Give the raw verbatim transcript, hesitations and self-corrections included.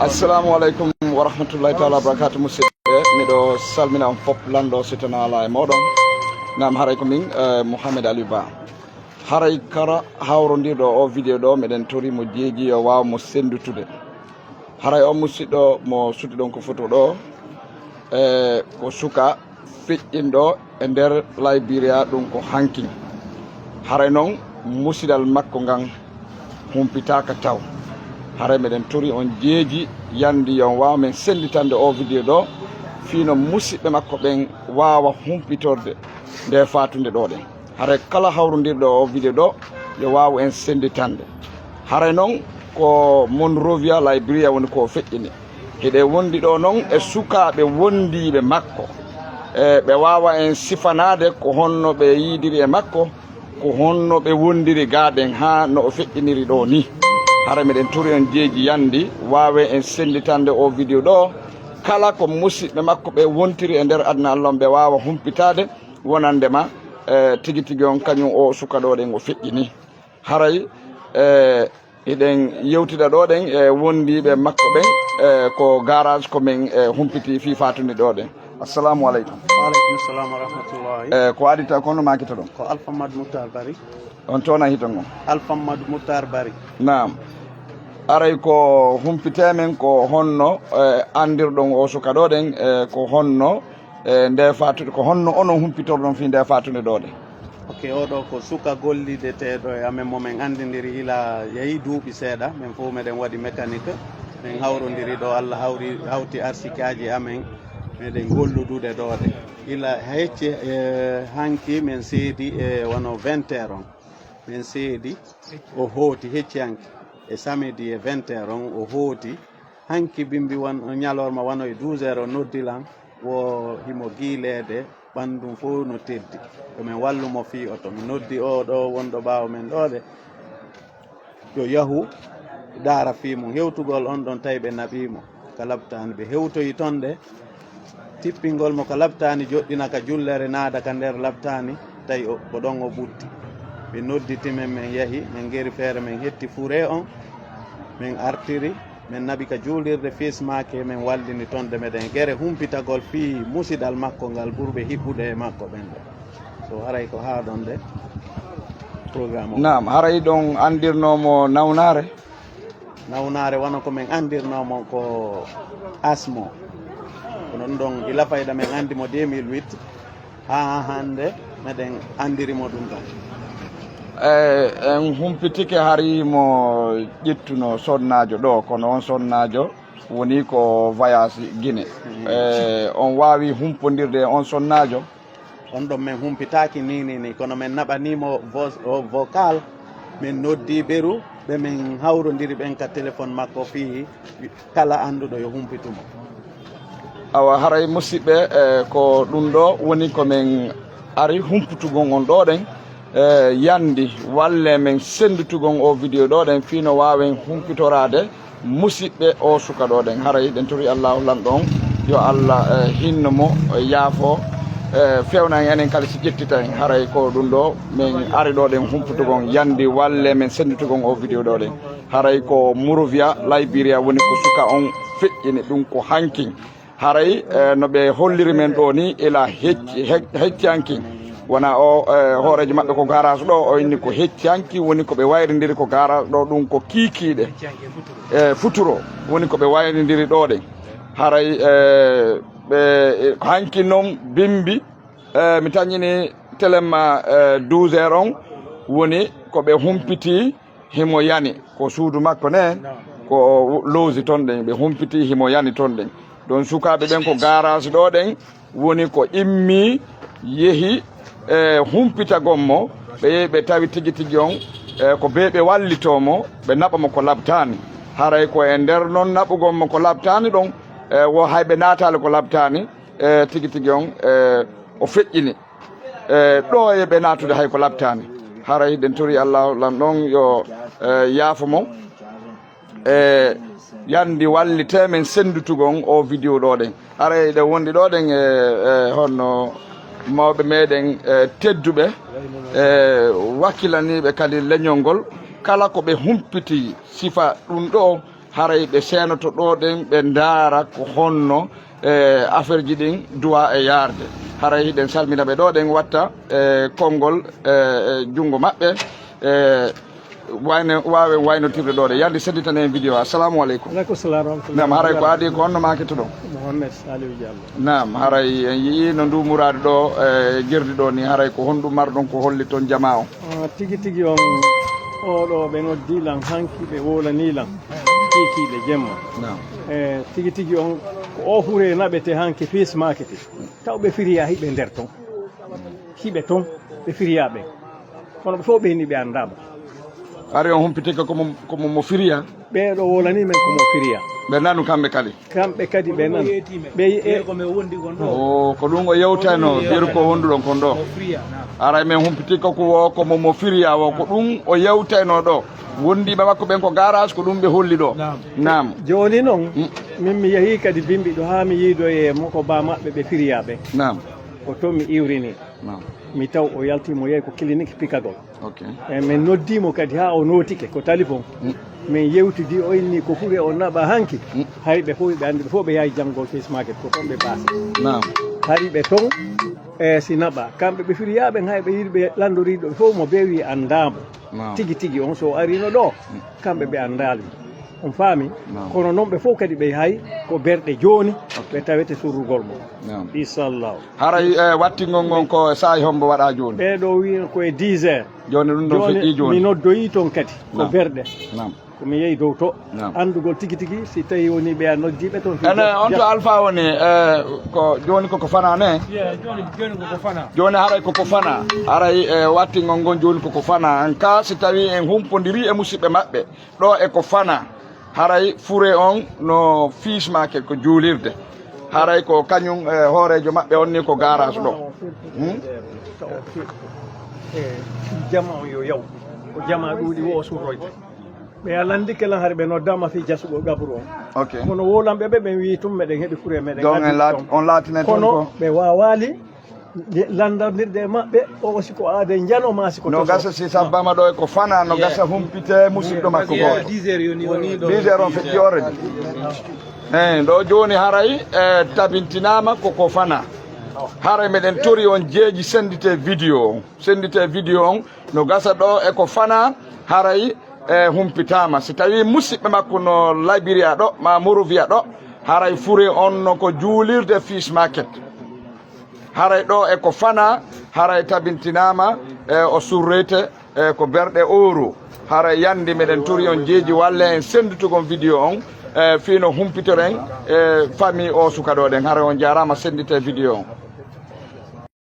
Assalamu aleykum wa rahmatullahi taala wa barakatu, musidɓe. Miɗo salmina on fof, lanɗo si tana ala e moɗon. Nam, haray ko min, eh, Mouhamed Aliou Ba. Haray kala hawrondirɗo o vidéo ɗo, meɗen tori mo jeeji yo waaw mo senndutude. Haray o musiɗɗo mo suuti ɗon ko photo ɗo, eh, ko suka feƴƴinɗo e nder Liberia, ɗum ko hankin. Haray noon musidal makko ngan humpitaaka taw. Haray meɗen tori on jeeji yandi yo on waaw men sennditande o vidéo ɗo, fii no musiɓɓe makko ɓen waawa humpitorde nde faatunde ɗo ɗen. Haray kala hawrondirɗo o vidéo ɗo, yo waaw en sennditande. Haray noon ko Monrovia Liberia woni ko o feƴƴini. Hiɗen wondi ɗo noon e sukaaɓe wondiiɓe makko. E ɓe waawa en sifanaade ko honno ɓe yiidiri e makko, ko honno ɓe wondiri gaa ɗen haa no o feƴƴiniri ɗo ni. Hara meɗen tori on jeeji yandi, waawe en sennditande o vidéo ɗo. Kala ko musiɓɓe makko ɓe wontiri e nder aduna Allah on, ɓe waawa humpitaade wonande ma, eh, tigi tigi on kañum o suka ɗo ɗen o feƴƴini. Haray, eh, Hiɗen yewtida ɗo ɗen e wondiiɓe makko ɓen, e ko garage ko men, e, humpiti fii faatunde ɗo ɗen. Assalamu aleykum. Wa aleykum salam wa rahmatullahi. E, ko adita, ko honno maakitoɗon? Ko Alpha Mad Moutar Bari. On tona hiton on? Alpha Mad Moutar Bari. Naam. Aray ko humpite men ko honno, e, andirɗon o suka ɗo ɗen, e, ko honno, e, nde faatunde, ko honno onon humpitorɗon fii nde faatunde ɗo ɗen? Ok, oɗo ko suka gollideteeɗo e amen mo men anndindiri ila yehi duuɓi seeɗa. Men fof meɗen waɗi mécanique. Men hawrondiri ɗo, Allah hawri, hawti arsikaaji amen. Meɗen golludude ɗo ɗe. Ila hecci, e, hanki men seedi e wano vingt heures on. Men seedi, o hooti hecci hanki. E samedi e vingt heures on, o hooti. Hanki bimbi wan-, ñalorma wano e douze heures o noddi lan, wo himo giileede, ɓanndum fof no teddi. Ko men wallu mo fii oto. Mi noddi oo ɗoo wonɗo ɓaawo men ɗoo de, yo yahu ndaara fii mum. Hewtugol on ɗon, tawi ɓe naɓii mo ka laptaani. Ɓe hewtoyi ton de, tippingol mo ka laptaani, joɗɗina ka jullere, naada ka nder laptaani, tawi o, ko ɗon o ɓutti. Ɓe nodditi men, men yahi, men ngeri feere, men hetti fure on, men artiri, men naɓi ka juulirde Fiismaake, men wallini ton de meɗen gere humpitagol fii musidal makko ngal ɓurɓe hiɓɓude e makko ɓen ɗo. So haray ko haa ɗon de programme o. Naam, haray ɗon anndirnoo mo nawnaare? Nawnaare wano ko men anndirnoo mo ko asmo. Kono ɗum ɗon ila fayda men anndi mo deux mille huit. Haa hannde meɗen anndiri mo ɗum ɗon. E, en humpitike hari mo ƴettuno sonnaajo ɗo, kono on sonnaajo woni ko voyage Guinée. Mm. E, on waawi humpondirde e on sonnaajo? On ɗon men humpitaaki ni, ni, ni, kono men naɓanii mo vo-, o vocal, men noddii ɓeru, ɓe men hawrondiri ɓen ka téléphone makko fii kala annduɗo yo humpitu mo. Awa, haray musidɓe, e, ko ɗum ɗo woni ko men ari humpitugol on ɗo ɗen, e, yandi, walle men senndutugon o vidéo ɗo ɗen fii no waawen humpitoraade musiɓɓe o suka ɗo ɗen. Haray ɗen tori Allahu lanɗo on, yo Allah, e, hinno mo, e, yaafo, e, fewna en enen kala si ƴettita en. Haray ko ɗum ɗo men ari ɗo ɗen humpitugon yandi, walle men senndutugon o vidéo ɗo ɗen. Haray ko Monrovia, Liberia woni ko suka on feƴƴini ɗum ko hankin. Haray, e, no ɓe holliri men ɗo ni, ila hecci, he-, hecci hanki. Wona o, e, hooreejo maɓɓe ko garage ɗo, o inni ko hecci hanki, woni ko ɓe wayrindiri ko garage ɗo, ɗum ko kiikiiɗe. E, futuro, woni ko ɓe wayrindiri ɗo ɗen. Haray, e, ɓe, e, hanki noon bimbi, e, mi tañini telemma, e, douze heures on, woni ko ɓe humpiti. Himo yani ko suudu makko nden, ko o lowsi ton ɗen, ɓe humpiti, himo yani ton ɗen. Ɗon sukaaɓe ɓen ko garage ɗo ɗen woni ko immi, yehi, e, humpitagon mo, ɓe yehi ɓe tawi tigi tigi on, e, ko be ɓe wallitoo mo, ɓe naɓa mo ko labtaani. Haray ko e nder non naɓugol mo ko labtaani ɗon, e, wo hay ɓe naataali ko labtaani, e, tigi tigi on, e, o feƴƴini. E, ɗo e ɓe naatude hay ko labtaani. Haray ɗen tori Allahu lan ɗon yo, e, yaafo mo. E, yandi wallite men senndutugon o vidéo ɗo ɗen. Haray ɗen wondi ɗo ɗen e, e, honno mawɓe meɗen, e, tedduɓe, e, wakkilaniiɓe kadi leñol ngol. Kala ko ɓe humpiti sifa ɗum ɗo, haray ɓe seenoto ɗo ɗen, ɓe ndaara ko honno, e, affaire ji ɗin duwa e yaarde. Haray hiɗen salmina ɓe ɗo ɗen, watta, e, konngol, e, e, junngo maɓɓe, e, wayne, waawen waynotirde ɗo ɗe. Yandi sedditane en vidéo. Assalamu aleykum. Aleykum salam wa rahmatullah. Naam, haray ko adii ko honno maakitoɗon? Mohammed Saliou Diallo. Naam, haray en yi'i no ndu muraadi ɗo, e, jerdi ɗo ni, haray ko honɗum marɗon ko holliton jamaa on? Ah, tigi tigi on, oɗo ɓe noddi lan hanki, ɓe wolani lan kiikiiɗe jemma. Naam. E, tigi tigi on, ko o hure naɓete hanki Peace Market. Taw ɓe firiya hiɓe nder ton. Hiɓe ton, ɓe firiya ɓen. Kono ɓe fof ɓe ni ɓe anndaama. Hari on humpitike ko mo, ko mo, mo firiya? Ɓee ɗo wolani men ko mo firiya. Ɓe nanu kamɓe kadi? Kamɓe kadi ɓe nan. Ɓe yi e ko men wondi kon ɗo. O, ko ɗum o yewtayno, ɓiru ko wonduɗon kon ɗo. Mo firiya, naam. Haray men humpiti ko ko wo, ko mo, mo firiya wo, ko ɗum o yewtayno ɗo. Wondiiɓe makko ɓen ko garage, ko ɗum ɓe holli ɗo. Naam. Naam. Jooni noon, Mm. min mi yahii kadi bimbi ɗo haa mi yiidoyee mo ko ba maɓɓe ɓe firiya ɓe. Naam. Ko toon mi iwrini. Naam. Mi taw o yalti mo yehi ko clinique pikagol. Ok. E min noddi mo kadi haa o nootike ko talifon. Mm. Min yewtidi o inni ko hure o naɓa hanki. Mm. Hari ɓe fof ɓe anndi ɓe fof ɓe yahi janngol Peace Market ko toon ɓe paasi. Naam. Hari ɓe toon e si naɓa. Kamɓe ɓe firiya ɓen hay ɓe yiɗi ɓe lanndoriiɗo ɓe fof mo beewi anndaamo. Naam. Tigi tigi on so o arino ɗo, Mm. kamɓe ɓe anndaali mo. On faami? Naam. Kono noon ɓe fof kadi ɓe hay ko berɗe jooni Ok. ɓe tawete surrugol mo. Naam. Inchallahu. Haray, e, wattingol ngon ko e saa'i hombo waɗa jooni? Ɓee ɗo wiino ko e dix heures. Jooni ɗum ɗon Jooni feƴƴi jooni? Mi noddoyi toon kadi ko Naam. berɗe. Naam. Ko mi yehi dow to. Naam. Anndugol tigi tigi si tawi woni ɓe a noddi ɓe toon. Ene, on to Alpha woni, e, ko jooni koko fana ne? Yeah, jooni, jooni koko fana. Jooni haray koko fana. Haray, e, wattingol ngon jooni koko fana. En ka si tawi en humpondiri e musiɓɓe maɓɓe. Ɗo e ko fana, haray fure on no Peace Market ko juulirde. Haray ko kañum, e, hooreejo maɓɓe on ni ko garage ɗo. Hmm? E, jama on yo yaw. Ko jama ɗuuɗi wo o surroyde. Ɓe a lanndike lan hari ɓe noddaama fii jasuɓo gabru on. Ok. Kono wolanɓe ɓe ɓen wii tun meɗen heɓi fure meɗen Donc, addi en laat-, ɗon. On laatine toon Kono ko? Ɓe waawaali Nde lanndandirde e maɓɓe, o si ko aaden njano maa si ko No toso. Gasa si sabbama ɗo e ko fana, no Yeah. Gasa humpite musidɗo makko Yeah, gooto. Dix heures yoni, woni ɗo. Dix heures on feƴƴi already. Eh, ɗo jooni haray, eh, tabintinaama ko ko fana. Haray meɗen tori on jeeji sendite vidéo on. Sendite vidéo on, no gasa ɗo e ko fana, haray, eh, humpitaama. Si tawi musiɓɓe makko no Liberia ɗo, ma Morovia ɗo, haray fure on no ko juulirde Peace Market. Haray ɗo e ko fana, haray tabintinaama, e o surrete, e ko berɗe euro. Haray yandi meɗen tori on jeeji walle en senditugol vidéo on, e fii no humpitoren, e famille o suka ɗo ɗen. Haray on jaaraama sendite vidéo on.